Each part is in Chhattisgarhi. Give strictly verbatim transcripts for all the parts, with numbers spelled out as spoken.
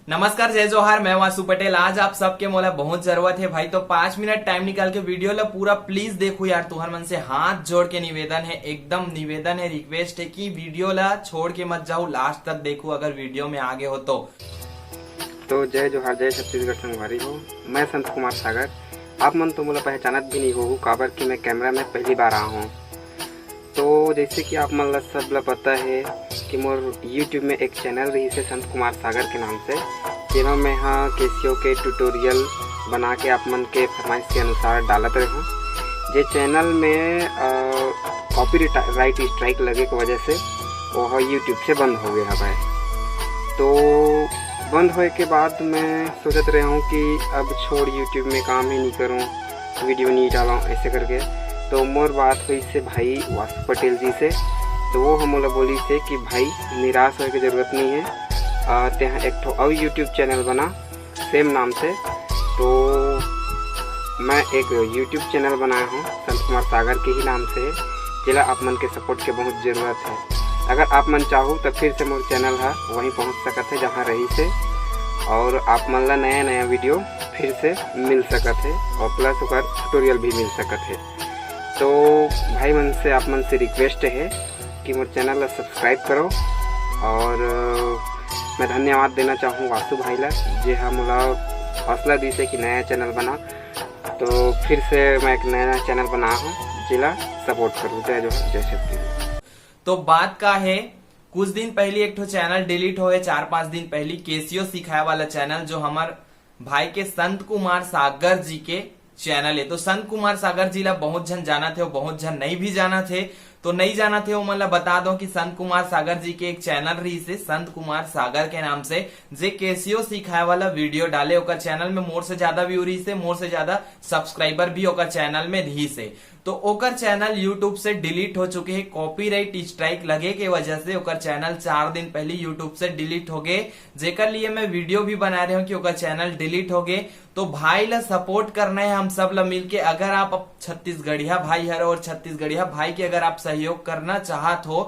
नमस्कार, जय जोहार, मैं वासु पटेल। आज आप सबके मोला बहुत जरूरत है भाई, तो पांच मिनट टाइम निकाल के वीडियो ला पूरा प्लीज देखो यार। तुहर मन से हाथ जोड़ के निवेदन है, एकदम निवेदन है, रिक्वेस्ट है कि वीडियो ला छोड़ के मत जाओ, लास्ट तक देखो अगर वीडियो में आगे हो तो। तो जय जोहार, जय छत्तीसगढ़ संगवारी हो। मैं संत कुमार सागर। आप मन तो मोला पहचानत भी नहीं हो, काबर कि मैं कैमरा में पहली बार आया हूँ। तो जैसे कि आप मन ला सब ला पता है कि मोर YouTube में एक चैनल रही से संत कुमार सागर के नाम से, जेमा मैं हा केसियो के ट्यूटोरियल बना के आप मन के फरमाइश के अनुसार डालत रहूँ। जे चैनल में कॉपी राइट स्ट्राइक लगे के वजह से वो YouTube से बंद हो गया हवय। तो बंद होए के बाद मैं सोचत रहे हूँ कि अब छोड़, YouTube में काम ही नहीं करूँ, वीडियो नहीं डालूँ ऐसे करके। तो मोर बात हुई से भाई वासु पटेल जी से, तो वो ह मोला बोली से कि भाई, निराश होए के जरूरत नहीं है, आ, तेहा एक ठो अउ YouTube चैनल बना सेम नाम से। तो मैं एक YouTube चैनल बनाया हूँ संत कुमार सागर के ही नाम से, जेला आप मन के सपोर्ट के बहुत जरूरत है। अगर आप मन चाहो तो फिर से मोर चैनल है वहीं पहुँच सकत है जहाँ रही से, और आप मन ला नया नया वीडियो फिर से मिल सकत है और प्लस ओकर ट्यूटोरियल भी मिल सकत है। तो भाई मन से, आप मन से रिक्वेस्ट है कि मोर चैनल ला सब्सक्राइब करो। और अ, मैं धन्यवाद देना चाहूँ वासु भाई ला, जे हा मोला हौसला दी से कि नया चैनल बना। तो फिर से मैं एक नया चैनल बना हूँ, जिला सपोर्ट करूँ। जय जोहार, जय छत्तीसगढ़। तो बात का है, कुछ दिन पहली एक ठो चैनल डिलीट होए, चार पांच दिन पहली केसियो सिखाए वाला चैनल, जो हमार भाई के संत कुमार सागर जी के चैनल है। तो संत कुमार सागर जी ला बहुत झन जानत हे, बहुत झन नहीं भी जानत हे। तो नहीं जानत हे, ओमन ला बता दो कि संत कुमार सागर जी के एक चैनल रही से संत कुमार सागर के नाम से, जे केसियो सिखाए वाला वीडियो डाले। ओकर चैनल में मोर से ज्यादा व्यू रही से, मोर से ज्यादा सब्सक्राइबर भी ओकर चैनल में रही से। तो ओकर चैनल YouTube से डिलीट हो चुके हे, कॉपीराइट स्ट्राइक लगे के वजह से ओकर चैनल चार दिन पहले YouTube से डिलीट हो गए, जेकर लिए मैं वीडियो भी बना रहे हूँ कि ओकर चैनल डिलीट हो गए। तो भाई ला सपोर्ट करना है हम सब ला मिलके। अगर आप छत्तीसगढ़िया भाई हर और छत्तीसगढ़िया भाई के अगर आप सहयोग करना चाहत हो,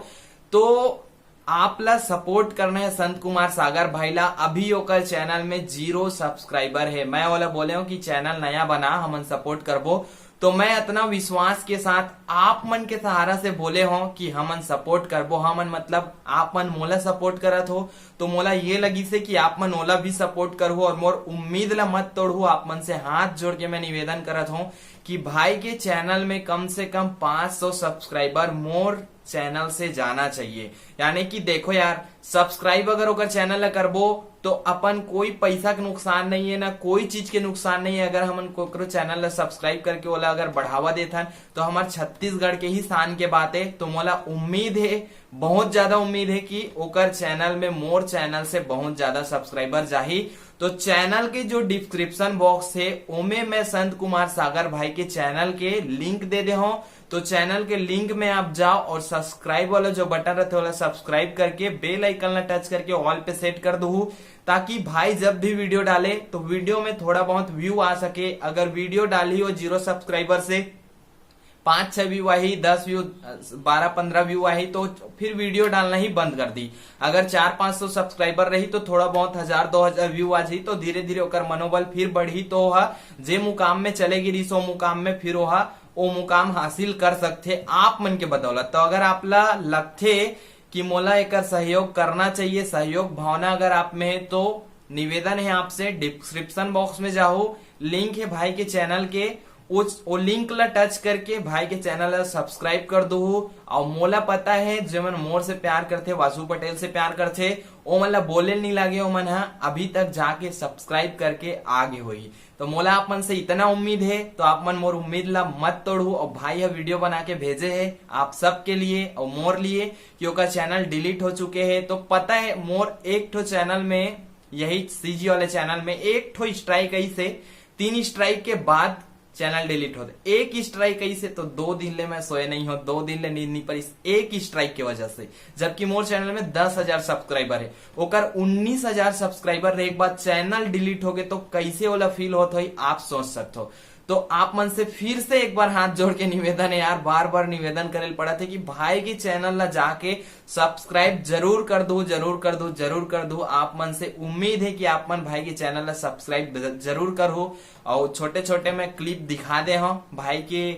तो आप ला सपोर्ट करना है संत कुमार सागर भाई ला। अभी ओकर चैनल में जीरो सब्सक्राइबर है। मैं ओला बोले हूँ कि चैनल नया बना, हमन सपोर्ट करबो। तो मैं इतना विश्वास के साथ आप मन के सहारा से बोले हूँ कि हमन सपोर्ट करबो। हमन मतलब आप मन मोला सपोर्ट करत हो, तो मोला ये लगी से कि आप मन ओला भी सपोर्ट करहु और मोर उम्मीद ला मत तोड़हु। आप मन से हाथ जोड़ के मैं निवेदन करत हूँ कि भाई के चैनल में कम से कम पाँच सौ सब्सक्राइबर मोर चैनल से जाना चाहिए। यानी कि देखो यार, सब्सक्राइब अगर ओकर चैनल ला करबो तो अपन कोई पैसा के नुकसान नहीं है, ना कोई चीज के नुकसान नहीं है। अगर हमन कोकरो चैनल ला सब्सक्राइब करके ओला अगर बढ़ावा देथन, तो हमार छत्तीसगढ़ के ही शान के बात है। तो मोला उम्मीद है, बहुत ज्यादा उम्मीद है कि ओकर चैनल में मोर चैनल से बहुत ज्यादा सब्सक्राइबर जाही। तो चैनल के जो डिस्क्रिप्शन बॉक्स है, ओमे मैं संत कुमार सागर भाई के चैनल के लिंक दे दे हूँ। तो चैनल के लिंक में आप जाओ और सब्सक्राइब वाला जो बटन रहते, वाला सब्सक्राइब करके बेल आइकन ला टच करके ऑल पे सेट कर दो, ताकि भाई जब भी वीडियो डाले तो वीडियो में थोड़ा बहुत व्यू आ सके। अगर वीडियो डाली हो जीरो सब्सक्राइबर से, पाँच छह व्यू आही, दस व्यू, बारह पन्द्रह व्यू आही, तो फिर वीडियो डालना ही बंद कर दी। अगर चार पाँच सौ सब्सक्राइबर रही तो थोड़ा बहुत हजार दो हजार व्यू आ जाही, तो धीरे धीरे ओकर मनोबल फिर बढ़ी, तो ओह जे मुकाम में चले गिरी सो मुकाम में फिर ओह ओ मुकाम हासिल कर सकथे आप मन के बदौलत। तो अगर आप ला लगथे कि मोला एकर सहयोग करना चाहिए, सहयोग भावना अगर आप में है, तो निवेदन है आपसे, डिस्क्रिप्शन बॉक्स में जाओ, लिंक है भाई के चैनल के, उस, वो लिंक ला टच करके भाई के चैनल ला सब्सक्राइब कर दो। और मोला पता है, जेमन मोर से प्यार करथे, वासु पटेल से प्यार करथे, ओमन ला बोले नहीं लागे, ओमन हा अभी तक जाके सब्सक्राइब करके आगे होई। तो मोला आप मन से इतना उम्मीद है, तो आप मन मोर उम्मीद ला मत तोड़ू। और भाई हा वीडियो बना के भेजे है आप सबके लिए और मोर लिए कि ओकर चैनल डिलीट हो चुके है। तो पता है, मोर एक ठो चैनल में, यही सीजी वाले चैनल में एक ठो स्ट्राइक आई से, तीन स्ट्राइक के बाद चैनल डिलीट होते। एक स्ट्राइक आई से तो दो दिन ले मैं सोए नहीं हो, दो दिन ले नींद नहीं पड़ी, एक स्ट्राइक की वजह से। जबकि मोर चैनल में दस हजार सब्सक्राइबर है, ओकर उन्नीस हजार सब्सक्राइबर रहे के बाद चैनल डिलीट हो गए, तो कैसे वाला फील होत होई, आप सोच सकते हो। तो आप मन से फिर से एक बार हाथ जोड़ के निवेदन है यार, बार बार निवेदन करे ल पड़त हे कि भाई के चैनल ला जाके सब्सक्राइब जरूर कर दू, जरूर कर दू, जरूर कर दू। आप मन से उम्मीद है कि आप मन भाई के चैनल ला सब्सक्राइब ज-, जरूर करहू। और छोटे छोटे मैं क्लिप दिखा दे हूँ भाई के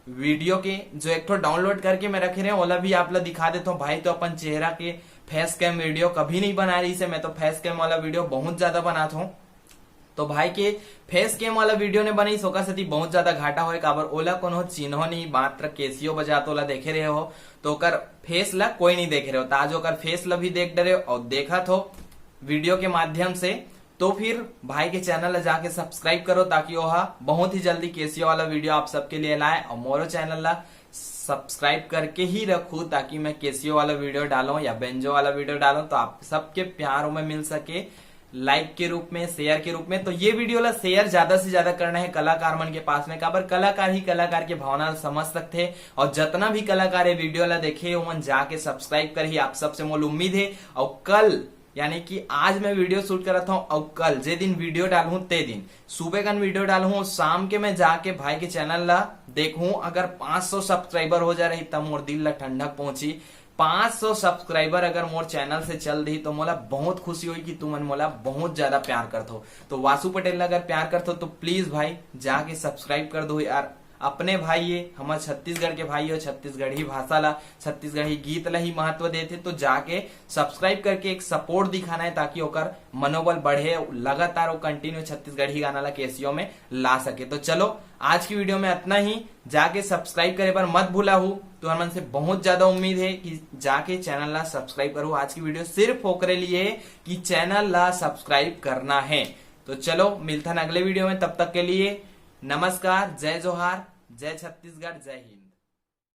वीडियो के, जो एक ठो डाउनलोड करके मैं रखे रहे, ओला भी आप ला दिखा देता हूँ। भाई तो अपन चेहरा के फेस कैम वीडियो कभी नहीं बना रही से, मैं तो फेस कैम वाला वीडियो बहुत ज्यादा बनाता हूँ। तो भाई के फेस कैम वाला वीडियो ने बनाई, ओकर सेती बहुत ज्यादा घाटा होए, काबर ओला कोनो चिन्हो नहीं, मात्र केसियो बजात ओला देखे रहे हो, तो ओकर फेस ला कोई नहीं देखे रहे हो। तो आज ओकर फेस ला भी देख डरे हो और देखत हो वीडियो के माध्यम से, तो फिर भाई के चैनल ला जाके सब्सक्राइब करो, ताकि ओहा बहुत ही जल्दी केसियो वाला वीडियो आप सबके लिए लाए। और मोरो चैनल ला सब्सक्राइब करके ही रखू, ताकि मैं केसियो वाला वीडियो डालूं या बेंजो वाला वीडियो डालूं, तो आप सबके प्यार में मिल सके, लाइक के रूप में, शेयर के रूप में। तो ये वीडियो ला शेयर ज्यादा से ज्यादा करना है कलाकार मन के पास में, काबर कलाकार ही कलाकार के भावना ला समझ सकते हैं। और जितना भी कलाकार ये वीडियो ला देखे, ओमन जाके सब्सक्राइब करही, आप सबसे मोल उम्मीद है। और कल, यानी कि आज मैं वीडियो शूट करत हूँ, और कल जे दिन वीडियो डालूं, ते दिन सुबह कन वीडियो डालूं, और शाम के मैं जाके भाई के चैनल ला देखूं, अगर पाँच सौ सब्सक्राइबर हो जा रही, तब मोर दिल ला ठंडक पहुंची। पाँच सौ सब्सक्राइबर अगर मोर चैनल से चल रही, तो मोला बहुत खुशी हुई कि तुमन मोला बहुत ज्यादा प्यार करत हो। तो वासु पटेल ला अगर प्यार करत हो, तो प्लीज भाई जाके सब्सक्राइब कर दो यार। अपने भाई ये, हमर छत्तीसगढ़ के भाई हो, छत्तीसगढ़ी भाषा ला, छत्तीसगढ़ी गीत ला ही महत्व देथे, तो जाके सब्सक्राइब करके एक सपोर्ट दिखाना है, ताकि ओकर मनोबल बढ़े, लगातार वो कंटिन्यू छत्तीसगढ़ी गाना ला केसियो में ला सके। तो चलो, आज की वीडियो में इतना ही। जाके सब्सक्राइब करे बर मत भूलाहू, तुहर मन से बहुत ज्यादा उम्मीद है कि जाके चैनल ला सब्सक्राइब करो। आज की वीडियो सिर्फ ओकरे लिए है कि चैनल ला सब्सक्राइब करना है। तो चलो, मिलथन अगले वीडियो में, तब तक के लिए नमस्कार, जय जोहार, जय छत्तीसगढ़, जय हिंद।